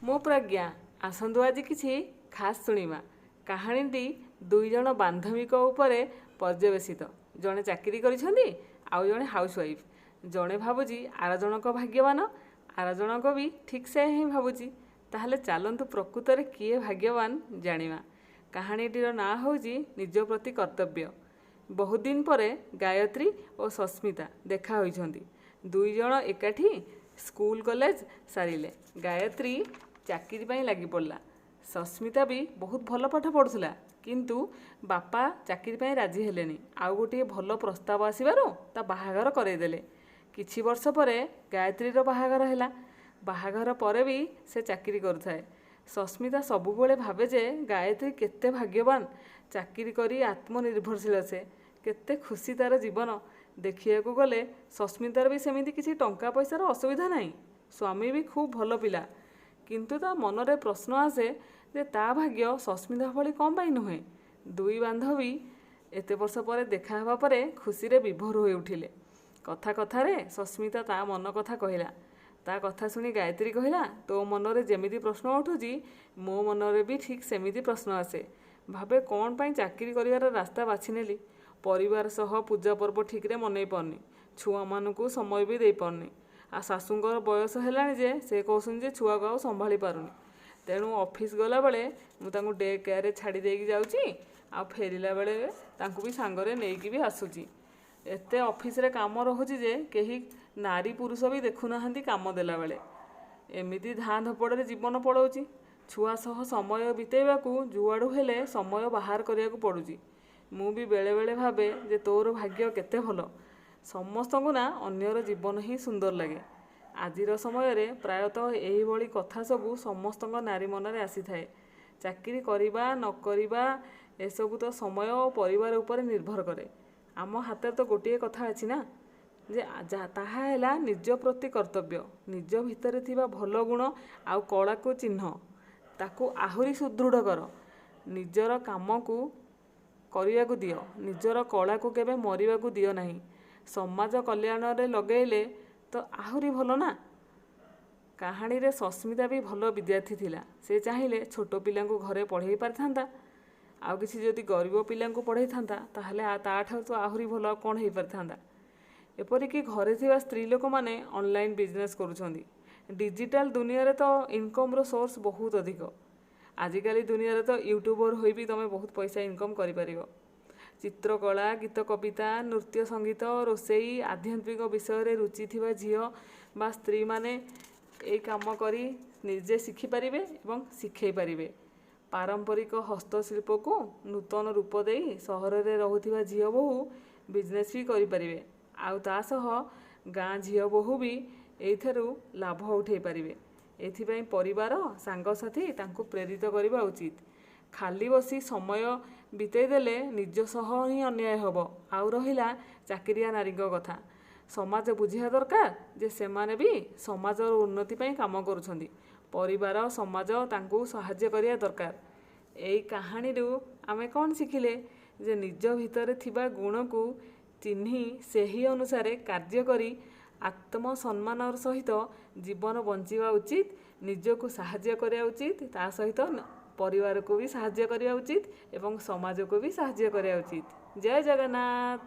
ମୁଁ ପ୍ରଜ୍ଞା। ଆସନ୍ତୁ ଆଜି କିଛି ଖାସ୍ ଶୁଣିବା। କାହାଣୀଟି ଦୁଇ ଜଣ ବାନ୍ଧବୀଙ୍କ ଉପରେ ପର୍ଯ୍ୟବେସିତ। ଜଣେ ଚାକିରି କରିଛନ୍ତି, ଆଉ ଜଣେ ହାଉସ୍ ୱାଇଫ୍। ଜଣେ ଭାବୁଛି ଆର ଜଣକ ଭାଗ୍ୟବାନ, ଆର ଜଣକ ବି ଠିକ୍ ସେୟା ହିଁ ଭାବୁଛି। ତାହେଲେ ଚାଲନ୍ତୁ ପ୍ରକୃତରେ କିଏ ଭାଗ୍ୟବାନ ଜାଣିବା। କାହାଣୀଟିର ନାଁ ହେଉଛି ନିଜ ପ୍ରତି କର୍ତ୍ତବ୍ୟ। ବହୁତ ଦିନ ପରେ ଗାୟତ୍ରୀ ଓ ସସ୍ମିତା ଦେଖା ହୋଇଛନ୍ତି। ଦୁଇ ଜଣ ଏକାଠି ସ୍କୁଲ କଲେଜ ସାରିଲେ। ଗାୟତ୍ରୀ ଚାକିରି ପାଇଁ ଲାଗିପଡ଼ିଲା। ସସ୍ମିତା ବି ବହୁତ ଭଲ ପାଠ ପଢ଼ୁଥିଲା, କିନ୍ତୁ ବାପା ଚାକିରି ପାଇଁ ରାଜି ହେଲେନି। ଆଉ ଗୋଟିଏ ଭଲ ପ୍ରସ୍ତାବ ଆସିବାରୁ ତା ବାହାଘର କରେଇଦେଲେ। କିଛି ବର୍ଷ ପରେ ଗାୟତ୍ରୀର ବାହାଘର ହେଲା। ବାହାଘର ପରେ ବି ସେ ଚାକିରି କରୁଥାଏ। ସସ୍ମିତା ସବୁବେଳେ ଭାବେ ଯେ ଗାୟତ୍ରୀ କେତେ ଭାଗ୍ୟବାନ, ଚାକିରି କରି ଆତ୍ମନିର୍ଭରଶୀଳ ସେ, କେତେ ଖୁସି ତାର ଜୀବନ। ଦେଖିବାକୁ ଗଲେ ସସ୍ମିତାର ବି ସେମିତି କିଛି ଟଙ୍କା ପଇସାର ଅସୁବିଧା ନାହିଁ। ସ୍ୱାମୀ ବି ଖୁବ୍ ଭଲ ପିଲା। କିନ୍ତୁ ତା ମନରେ ପ୍ରଶ୍ନ ଆସେ ଯେ ତା ଭାଗ୍ୟ ସସ୍ମିତା ଭଳି କ'ଣ ପାଇଁ ନୁହେଁ? ଦୁଇ ବାନ୍ଧବୀ ଏତେ ବର୍ଷ ପରେ ଦେଖା ହେବା ପରେ ଖୁସିରେ ବିଭୋର ହୋଇ ଉଠିଲେ। କଥା କଥାରେ ସସ୍ମିତା ତା ମନ କଥା କହିଲା। ତା କଥା ଶୁଣି ଗାୟତ୍ରୀ କହିଲା, ତୋ ମନରେ ଯେମିତି ପ୍ରଶ୍ନ ଉଠୁଛି, ମୋ ମନରେ ବି ଠିକ୍ ସେମିତି ପ୍ରଶ୍ନ ଆସେ। ଭାବେ କ'ଣ ପାଇଁ ଚାକିରି କରିବାର ରାସ୍ତା ବାଛିନେଲି। ପରିବାର ସହ ପୂଜା ପର୍ବ ଠିକ୍ରେ ମନେଇ ପାରୁନି, ଛୁଆମାନଙ୍କୁ ସମୟ ବି ଦେଇପାରୁନି। ଆଉ ଶାଶୁଙ୍କର ବୟସ ହେଲାଣି ଯେ ସେ କହୁଛନ୍ତି ଯେ ଛୁଆକୁ ଆଉ ସମ୍ଭାଳି ପାରୁନି। ତେଣୁ ଅଫିସ୍ ଗଲାବେଳେ ମୁଁ ତାଙ୍କୁ ଡେ କେୟାରରେ ଛାଡ଼ି ଦେଇକି ଯାଉଛି, ଆଉ ଫେରିଲା ବେଳେ ତାଙ୍କୁ ବି ସାଙ୍ଗରେ ନେଇକି ବି ଆସୁଛି। ଏତେ ଅଫିସରେ କାମ ରହୁଛି ଯେ କେହି ନାରୀ ପୁରୁଷ ବି ଦେଖୁନାହାନ୍ତି କାମ ଦେଲାବେଳେ। ଏମିତି ଧାଁ ଧପଡ଼ରେ ଜୀବନ ପଳାଉଛି। ଛୁଆ ସହ ସମୟ ବିତେଇବାକୁ ଯୁଆଡ଼ୁ ହେଲେ ସମୟ ବାହାର କରିବାକୁ ପଡ଼ୁଛି। ମୁଁ ବି ବେଳେବେଳେ ଭାବେ ଯେ ତୋର ଭାଗ୍ୟ କେତେ ଭଲ। ସମସ୍ତଙ୍କୁ ନା ଅନ୍ୟର ଜୀବନ ହିଁ ସୁନ୍ଦର ଲାଗେ। ଆଜିର ସମୟରେ ପ୍ରାୟତଃ ଏହିଭଳି କଥା ସବୁ ସମସ୍ତଙ୍କ ନାରୀ ମନରେ ଆସିଥାଏ। ଚାକିରି କରିବା ନ କରିବା ଏସବୁ ତ ସମୟ ଓ ପରିବାର ଉପରେ ନିର୍ଭର କରେ। ଆମ ହାତରେ ତ ଗୋଟିଏ କଥା ଅଛି ନା, ଯେ ତାହା ହେଲା ନିଜ ପ୍ରତି କର୍ତ୍ତବ୍ୟ। ନିଜ ଭିତରେ ଥିବା ଭଲ ଗୁଣ ଆଉ କଳାକୁ ଚିହ୍ନ, ତାକୁ ଆହୁରି ସୁଦୃଢ଼ କର। ନିଜର କାମକୁ କରିବାକୁ ଦିଅ, ନିଜର କଳାକୁ କେବେ ମରିବାକୁ ଦିଅ ନାହିଁ। ସମାଜ କଲ୍ୟାଣରେ ଲଗେଇଲେ ତ ଆହୁରି ଭଲ ନା। କାହାଣୀରେ ସସ୍ମିତା ବି ଭଲ ବିଦ୍ୟାର୍ଥୀ ଥିଲା। ସେ ଚାହିଁଲେ ଛୋଟ ପିଲାଙ୍କୁ ଘରେ ପଢ଼େଇ ପାରିଥାନ୍ତା। ଆଉ କିଛି ଯଦି ଗରିବ ପିଲାଙ୍କୁ ପଢ଼େଇଥାନ୍ତା, ତାହେଲେ ତାଠାରୁ ତ ଆହୁରି ଭଲ ଆଉ କ'ଣ ହେଇପାରିଥାନ୍ତା? ଏପରିକି ଘରେ ଥିବା ସ୍ତ୍ରୀ ଲୋକମାନେ ଅନଲାଇନ୍ ବିଜନେସ୍ କରୁଛନ୍ତି। ଡିଜିଟାଲ ଦୁନିଆରେ ତ ଇନକମ୍ର ସୋର୍ସ ବହୁତ ଅଧିକ। ଆଜିକାଲି ଦୁନିଆରେ ତ ୟୁଟ୍ୟୁବର ହୋଇ ବି ତୁମେ ବହୁତ ପଇସା ଇନକମ୍ କରିପାରିବ। ଚିତ୍ରକଳା, ଗୀତ, କବିତା, ନୃତ୍ୟ, ସଙ୍ଗୀତ, ରୋଷେଇ, ଆଧ୍ୟାତ୍ମିକ ବିଷୟରେ ରୁଚି ଥିବା ଝିଅ ବା ସ୍ତ୍ରୀମାନେ ଏଇ କାମ କରି ନିଜେ ଶିଖିପାରିବେ ଏବଂ ଶିଖେଇ ପାରିବେ। ପାରମ୍ପରିକ ହସ୍ତଶିଳ୍ପକୁ ନୂତନ ରୂପ ଦେଇ ସହରରେ ରହୁଥିବା ଝିଅ ବୋହୂ ବିଜନେସ୍ ବି କରିପାରିବେ, ଆଉ ତା ସହ ଗାଁ ଝିଅ ବୋହୂ ବି ଏଇଥିରୁ ଲାଭ ଉଠେଇ ପାରିବେ। ଏଥିପାଇଁ ପରିବାର, ସାଙ୍ଗସାଥି ତାଙ୍କୁ ପ୍ରେରିତ କରିବା ଉଚିତ। ଖାଲି ବସି ସମୟ ବିତେଇ ଦେଲେ ନିଜ ସହ ହିଁ ଅନ୍ୟାୟ ହେବ। ଆଉ ରହିଲା ଚାକିରିଆ ନାରୀଙ୍କ କଥା, ସମାଜ ବୁଝିବା ଦରକାର ଯେ ସେମାନେ ବି ସମାଜର ଉନ୍ନତି ପାଇଁ କାମ କରୁଛନ୍ତି। ପରିବାର, ସମାଜ ତାଙ୍କୁ ସାହାଯ୍ୟ କରିବା ଦରକାର। ଏଇ କାହାଣୀରୁ ଆମେ କ'ଣ ଶିଖିଲେ? ଯେ ନିଜ ଭିତରେ ଥିବା ଗୁଣକୁ ଚିହ୍ନି ସେହି ଅନୁସାରେ କାର୍ଯ୍ୟ କରି ଆତ୍ମସମ୍ମାନର ସହିତ ଜୀବନ ବଞ୍ଚିବା ଉଚିତ। ନିଜକୁ ସାହାଯ୍ୟ କରିବା ଉଚିତ, ତା ସହିତ ପରିବାରକୁ ବି ସାହାଯ୍ୟ କରିବା ଉଚିତ ଏବଂ ସମାଜକୁ ବି ସାହାଯ୍ୟ କରିବା ଉଚିତ। ଜୟ ଜଗନ୍ନାଥ।